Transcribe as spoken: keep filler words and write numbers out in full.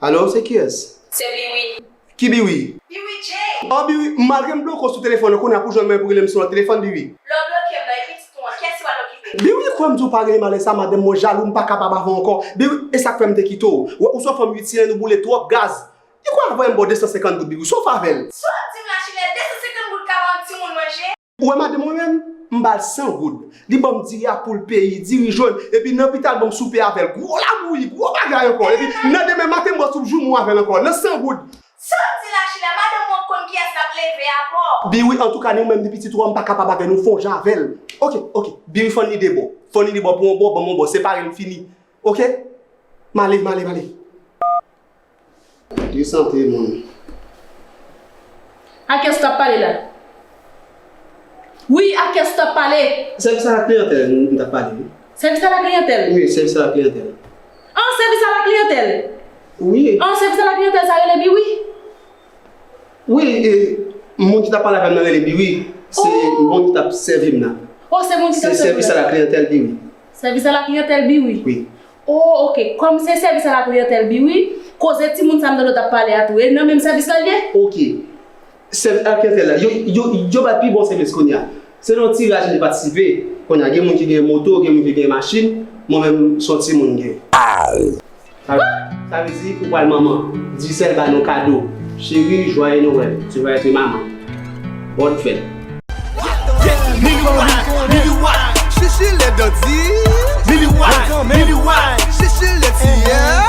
Alo, se kiyès? Se Biwi. Ki Biwi? Biwi J. An Biwi, malgre m bloke w sou telefòn nan, kounye a pou jwenn mwen pou rele m sou lòt telefòn, Biwi. Lè w bloke m nan, e pitit ou an, kiyès ki pral okipe? Biwi, kwè m di w pa rele m alè sa, madanm mwen jalou, m pa kapab avè w ankò. Biwi, e sa k fè m te kite w. Ou, ou se yon fanm itil, nou boule twòp gaz. Li kwè al voye m ba w de san senkant goud, Biwi. Sa w fè avè l? Sa w di m la, Chilè, de san senkant goud ka ba yon timoun manje? Ou wè madanm mwen menm, m ba l san goud. Li ban m diri a pou l peye, diri jòn. Epi nan pita l ban m soupe avè l. Gwo labouyi, gwo bagay ankò. Epi nan demen maten, m ba w soup joumou avè l ankò. Nan san goud. Sa w di la, Chilè, madanm mwen konn kiyès l ap leve a, bò. Biwi, antouka, ni ou menm, ni pitit ou an, m pa kapab avè nou, fè yon jan avè l. Oke, oke. Biwi, fò n li de bò. Fò n li de bò pou yon bò, ban m yon bò. Separe n fini. Oke? M ale, m ale, m ale. Li sante moun. A kiyès w t ap pale la? Wi, a kiyès w t ap pale? Sèvis a la kliyantèl, m t ap pale, wi. Sèvis a la kliyantèl? Wi, sèvis a la kliyantèl. An, sèvis a la kliyantèl? Wi. An, sèvis a la kliyantèl, sa rele Biwi? Wi, e, moun ki t ap pale avè m nan rele Biwi. Se moun ki t ap sèvi m nan. Oh, se moun ki t ap sèvi m nan. Se sèvis a la kliyantèl Biwi. Sèvis a la kliyantèl Biwi? Wi. Oh, oke. Kòm se sèvis a la kliyantèl Biwi, koze timoun sa m tande w t ap pale a tou, e nan menm sèvis la l ye? Oke. Sèvis a la kliyantèl la, yo, yo, yo bay pi bon sèvis kounye a. Se nan yon tiraj m te patisipe. Kounye a, gen moun ki gen moto, gen moun ki gen machin, mwen menm, se yon timoun m gen. Sa, sa vle di, ou pral manman. Digicel ba nou kado. Chérie, joyeux Noël. Tu vas être maman. Bonne fête. Mili wine, mili wine, chichi lè dandi. Mili wine, mili wine, chichi lè tiyè.